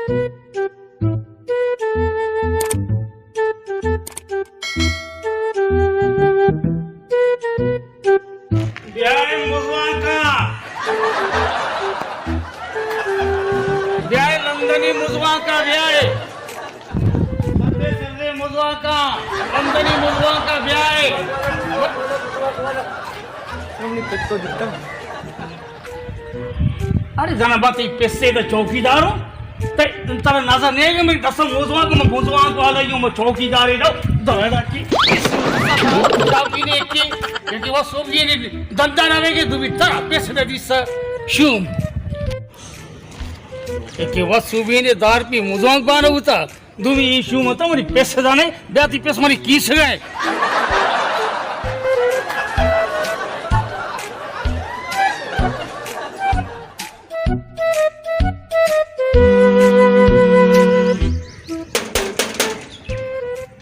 بیائے مزوانکاں، بیائے لندنی مزوانکاں، بیائے سردے سردے مزوانکاں، لندنی مزوانکاں، بیائے۔ ارے زانا با تئی پسے دا چوکیدار ہوں۔ تئی ترا نظر نہیں کہ میں دسم موزوان کو، میں موزوان کو حالا یوں میں چوکیدار ہے نا۔ دادا کی چوکی نے کی کہ وہ سوگی نے دندا نہ کہ دوی ترا پسے دا دیسا شوم۔ کہ وہ سوگی نے دار پی موزوان کو آنا ہوتا۔ دومی اے شوم اتاں منی پس زانے، بیا تئی پس منی کیسگا اے۔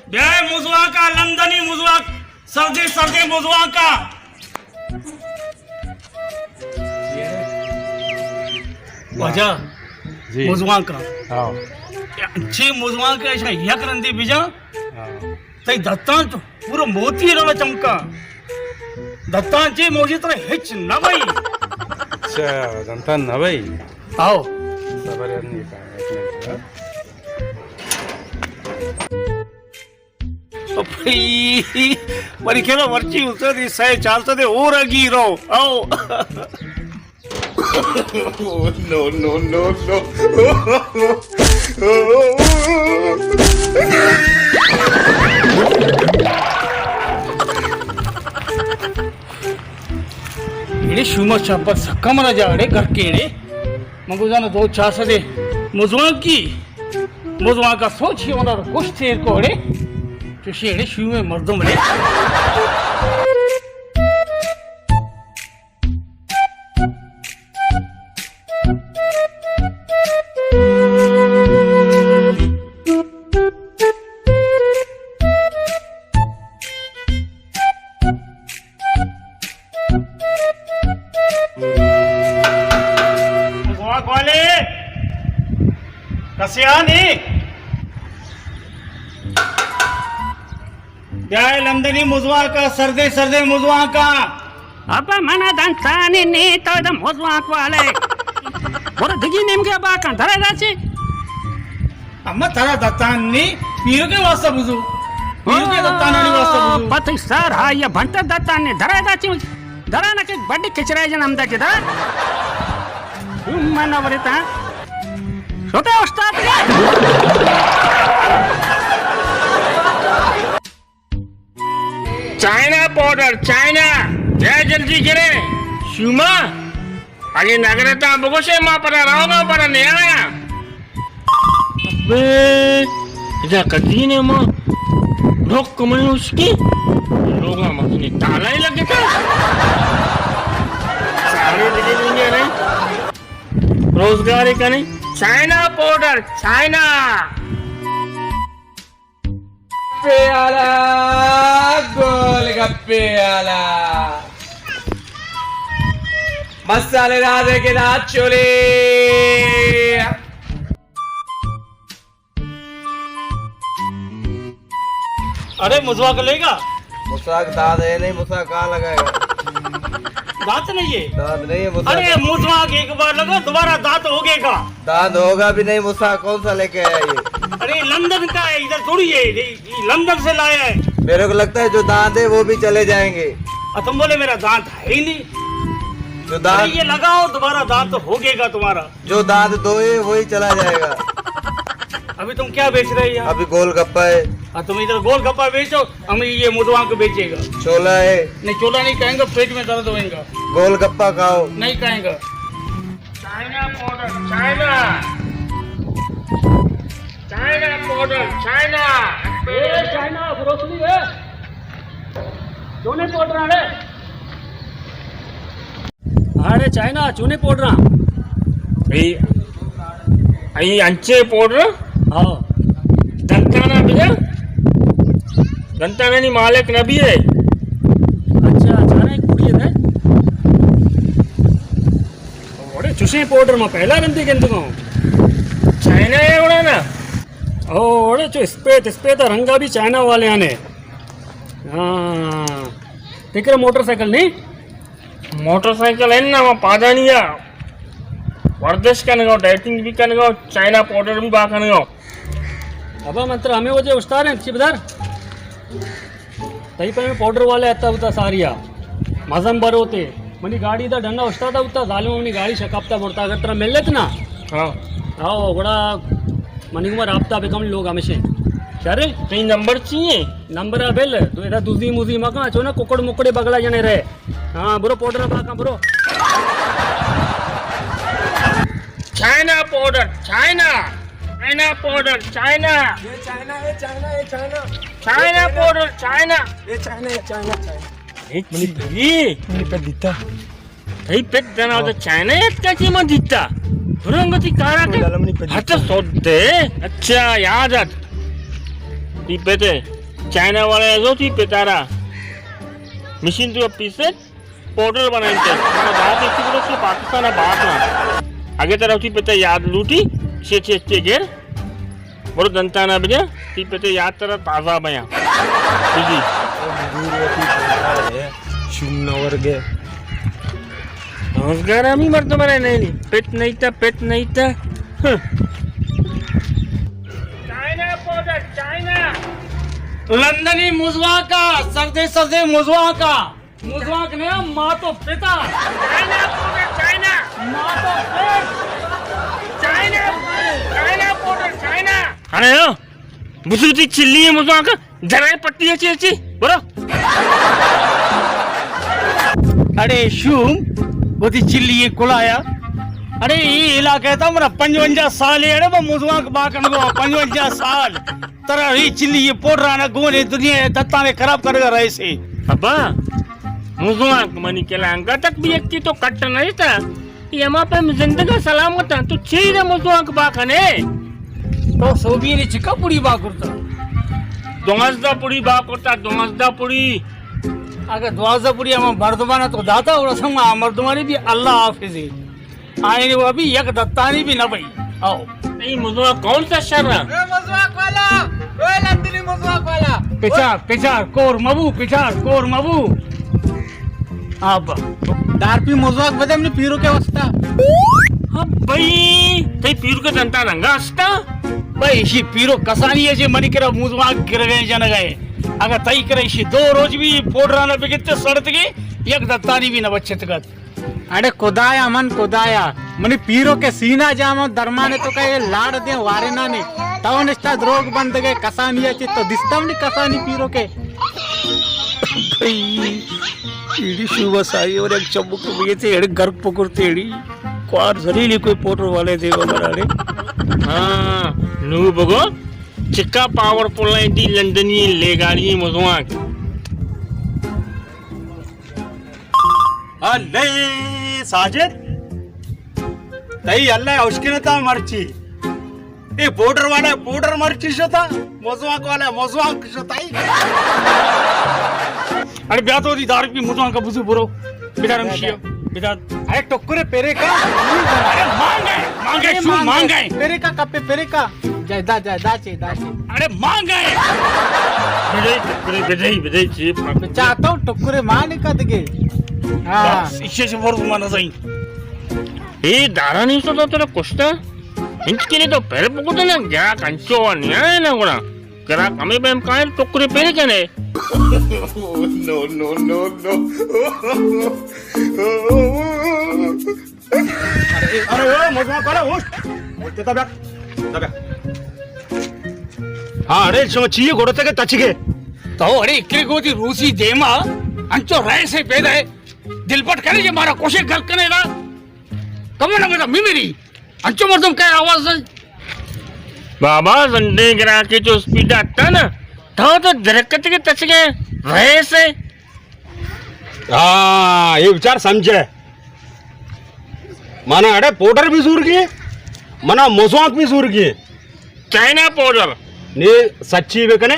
بیا اے مزواکا، لندنی مزواک، سردے سردے مزواکا۔ واجہ، جی۔ مزوانکا۔ ہاں۔ چے مزوانکا ایشاں یک رندے بجا۔ ہاں۔ تئی دتان تو پورا موتی ڈولا چمکا۔ دتان چے موجی ترا ہچ نہ بئی۔ اچھا، دتان نہ بئی۔ آؤ۔ صبر کرنی کا، ایک منٹ، ہاں۔ اپی، منی کھیلا مرچی اتر دی سئے چار سدے اور اگی رو۔ آؤ۔ نو، نو، نو، نو۔ ایڑے شوما چاپک سکا منا جا، اڑے گھر کے اڑے۔ من گوزانا دو چار سدے مزوانکی، مزوانکا سوچی اونا رو کشت ایر کو اڑے، چوشی اڑے شومے مردم اڑے۔ مزواک والے، کسے آ نی؟ بیائے لندنی مزواکا، سردے سردے مزواکا۔ ابا، منا دنتانی نی، تو دا مزواک والے۔ برو دگی نیمگے باکاں، درے دا چی؟ اما ترا دتان نی، پیرو کے واسطہ بزو۔ پیرو کے دتان نی واسطہ بزو۔ پتہ سر ہا، یہ بنتا دتان نی، درے دا چی؟ درا نہ کہ بڈی کچرا جن ہمدا جدا۔ من نہ ورتا۔ شوتے استاد کے۔ China powder, China. جے جلدی کرے۔ شوما۔ اگے نگرتا بگوشے ما پدا راوگا پدا نیایا۔ ابے، ادا کدی نے ما نوک کمائے اس کی لوگا مکنی تالا ہی لگتا۔ سارے دگے دنیا نے روزگار کنے۔ China powder, China. پیالہ، گول گپے آلا۔ مسالے دار دے کے دات چولے۔ ارے مسواک لے گا؟ مسواک دانت ہے نہیں، مسواک کہاں لگائے گا؟ دانت نہیں ہے؟ دانت نہیں ہے مسواک۔ ارے مسواک ایک بار لگا، دوبارہ دانت ہو گئے گا۔ دانت ہوگا بھی نہیں، مسواک کون سا لے کے آیا یہ؟ ارے لندن کا ہے، ادھر تھوڑی ہے، یہ لندن سے لایا ہے۔ میرے کو لگتا ہے جو دانت ہے وہ بھی چلے جائیں گے۔ اور تم بولے میرا دانت ہے ہی نہیں۔ جو دانت، ارے یہ لگاؤ، دوبارہ دانت ہو گئے گا تمہارا۔ جو دانت دو ہے وہی چلا جائے گا۔ ابھی تم کیا بیچ رہے ہیں یہاں؟ ابھی گول گپا ہے۔ ہاں، تم ادھر گول گپا بیچو، ہم یہ مزواک بیچے گا۔ چھولا ہے۔ نہیں، چھولا نہیں کھائیں گا، پیٹ میں درد ہوئیں گا۔ گول گپا کھاؤ۔ نہیں کھائیں گا۔ China powder, China. China powder, China. اے چائنا گروسری ہے۔ چونے پاؤڈر آنے۔ اڑے چائنا چونے پاؤڈر؟ اے، اے انچے پاؤڈر؟ ہاں۔ دنتانا بجا؟ دنتانا نی مالک نبی ہے۔ اچھا، چائنا ایک پوڑی ہے۔ اڑے چوشیں پاؤڈر ما پہلا رندے گندگا ہوں۔ چائنا ہے او، اڑے چو اسپیت، اسپیت رنگا بھی چائنا والے آنے۔ ہاں۔ تئی کرا موٹر سائیکل نہیں؟ موٹر سائیکل ہے نا، وہ پادانی ہے۔ ورزش کنگا، ڈائٹنگ بھی کنگا، چائنا پاؤڈر بھی با کنگا۔ ابا من ترا ہمیں وجہ استاد ہیں، چی بدار؟ تئی پہ ہمیں پاؤڈر والے آتا ہوتا ساریا۔ مزن بروتے۔ منی گاڑی دا ڈنا استاد ہوتا، ظالم منی گاڑی شکپتا برتا، اگر ترا ملت نا۔ ہاں۔ آؤ، گڑا منی گما رابطہ بکن لوگ ہمیشہ۔ شرے؟ تئی نمبر چی ہے؟ نمبر ہے بل، تو ادا دوزی موزی مکن، چو نا ککڑ مکڑے بگلا جنے رہے۔ ہاں، برو پاؤڈر با کن، برو۔ China powder, China. China powder, China. یہ چائنا، یہ چائنا، یہ چائنا۔ China powder, China. یہ چائنا، یہ چائنا، چائنا۔ اے چی؟ منی پت دیتا۔ تئی پت دنا تو چائنا اتکا چی من دیتا۔ برو انگو تئی کارا کے۔ لالا منی پت دیتا۔ ہت سود دے۔ اچھا، یاد ات۔ تئی پت چائنا والا ہے، زو تئی پتارا مشین تو پیسے پاؤڈر بنائیں تے۔ مانا بات ایسی بولو کہ پاکستان ہے بات نا۔ اگے ترا تئی پت یاد لوٹی، چے چے چے گیر۔ برو دنتانا بجا، تئی پت یاد ترا تازہ بیاں۔ جی جی۔ شوم نور گے۔ روزگار ہمیں مردم رہے نہیں، نہیں۔ پت نہیں تا، پت نہیں تا۔ ہاں۔ China powder, China. لندنی مزواکا، سردے سردے مزواکا۔ مزواک نیا، ماں تو پتا۔ China powder, China. ماں تو پت۔ China, China powder, China. اڑے ہو، بزرتی چلی ہے مزواک، جرائے پٹی ہے چی، چی، برو۔ اڑے شوم، وتی چلی ہے کلایا۔ اڑے، اے علاقہ تا منا پنجونجا سال ہے، اڑے، با مزواک باکن گو، پنجونجا سال۔ ترا ری چلی یہ پوڈرانا گونے دنیا ء دتانے خراب کرگا رئیسے۔ ابا، مزواک منی کلانگا تک بھی یکی تو کٹ نہیں تا۔ یہ ہما پہ زندگا سلامت ہیں، تو چیز مزواک با کنے۔ تو سوبی نے چکا پڑی با کرتا؟ دوازدہ پڑی با کرتا، دوازدہ پڑی۔ اگر دوازدہ پڑی ہما مردمانا تو داتا اور اسما مردمانی بھی اللہ حافظ ہے۔ آئین وہ بھی یک دتانی بھی نہ بئی۔ آؤ۔ نہیں، مزواک کون سا شر ہے؟ اے مزواک والا، اے لندنی مزواک والا۔ پچار، پچار، کور مبو، پچار، کور مبو۔ آبا۔ دار پی مزواک بدے منی پیرو کے واسطہ۔ ہاں بھائی، تئی پیرو کے دنتا رنگا ہستا؟ بھائی، ایشی پیرو کسانی ہے جے منی کرا مزواک گروے جنگا ہے۔ اگر تئی کرا ایشی دو روز بھی پوڈرانا بگتے سڑتگی، یک دتانی بھی نہ بچتگت۔ اڑے خدایا من خدایا، منی پیرو کے سینا جام درمانے تو کہ لاڑ دے وارے نانے۔ تو نشتا دروگ بندگے کسانی چی تو دستا منی کسانی پیرو کے۔ بھئی، ایڑی شوبہ سائی اور یک چمک بگے تے ایڑے گرک پکرتے ایڑی۔ کوار زلیلی کوئی پوٹر والے دے بگڑا رے۔ ہاں، نو بگو، چکا پاور پلائیں دی لندنی لے گاڑی مزواک۔ الے ساجد، تئی اللہ اشکنتا مرچی۔ اے پوڈر والا پوڈر مرچی شتا، مزواک والا مزواک شتا۔ اڑے بیا تو دی دار بھی مزواک کا بزو برو۔ بدار ہمشیا، بدار۔ اڑے ٹکرے پیرے کا۔ اڑے مانگے، مانگے، شو مانگے۔ پیرے کا کپے پیرے کا۔ جائے، دا، جائے، دا چے، دا چے۔ اڑے مانگے۔ بدئی، بدئی، بدئی، بدئی چی؟ چاہتا ہوں ٹکرے مان کا دگے۔ ہاں۔ بس، اسے سے ورد مانا سہی۔ اے دارانی سو تو تیرا کشتا؟ انت کے لیے تو پہلے پکڑتا نا، گیا کنچو وا نہیں آیا نا گڑا۔ گراک ہمیں بہم کائیں ٹکرے پیرے کنے۔ نو، نو، نو، نو۔ ارے، ارے، او، مزما کرا، اوش۔ بولتے تا بیا۔ تا بیا۔ ہاں، اڑے، شما چیئے گوڑتے کے تچگے؟ تو اڑے، اکرے گو دی روسی دیما، انچو رئے سے پیدا ہے۔ دل پٹ کرے، یہ مارا کوشے گل کنے نا۔ کمو نہ بتا، می میری۔ انچو مردم کئے آواز دے؟ بابا، زنڈیں گراکے چو اسپیڈ آتا نا، تو تو درکت کے تچگے، رئے سے۔ ہاں، یہ بچار سمجھے۔ منا اڑے پوڈر بھی زور گئے، منا مزواک بھی زور گئے۔ China powder. نی سچی بکنے،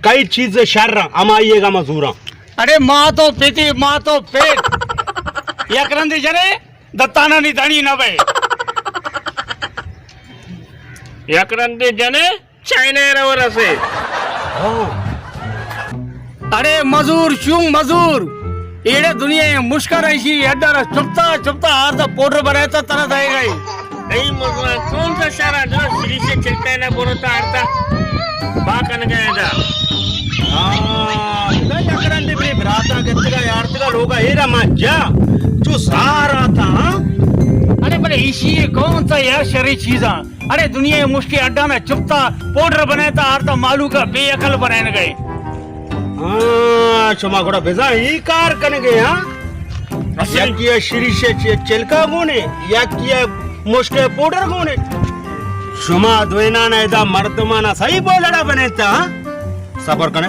کئی چیز شر ہمائی گا مزوراں۔ اڑے ماں تو پیتی، ماں تو پیت۔ یک رندی جنے، دتانانی دنی نہ بئے۔ یک رندے جنے، چا آئینے رو رسے۔ اڑے مزور، چون مزور؟ ایڑے دنیا ءِ مشکر ایشی اڈا را چپتا چپتا آرتا پوڈر بنائے تا ترا دے گئی۔ اے مزور، کون سا شہر ہے جو شریشے چلتے نہ بولتا آرتا؟ با کن گئے دا۔ ہاں، میں لکرندے بھی براتا گتگا یارتگا لوگا ایرا ما جا۔ جو سارا تھا، ہاں؟ ارے بلے ایشی کون سا یار شری چیزاں؟ اڑے دنیا ءِ مشکے اڈانا چپتا پوڈر بنائے تا آرتا مالوکا بے عقل بنائے گئے۔ ہاں، شما گڑا بزاں ای کار کنگے، ہاں؟ یکی ءَ شریشے چ-، چلکا گونے، یکی ءَ مشکے پوڈر گونے۔ شما دوینان ادا مردمانا صحیح بولڑا بنیتا، ہاں؟ صبر کنے،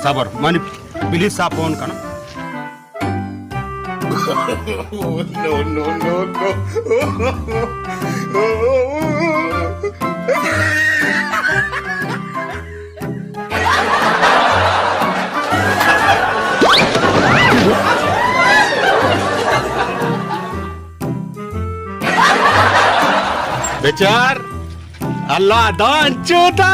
صبر۔ منی پولیس صاحب فون کنا۔ No, no, no, no. بچار، اللہ دان چوتا۔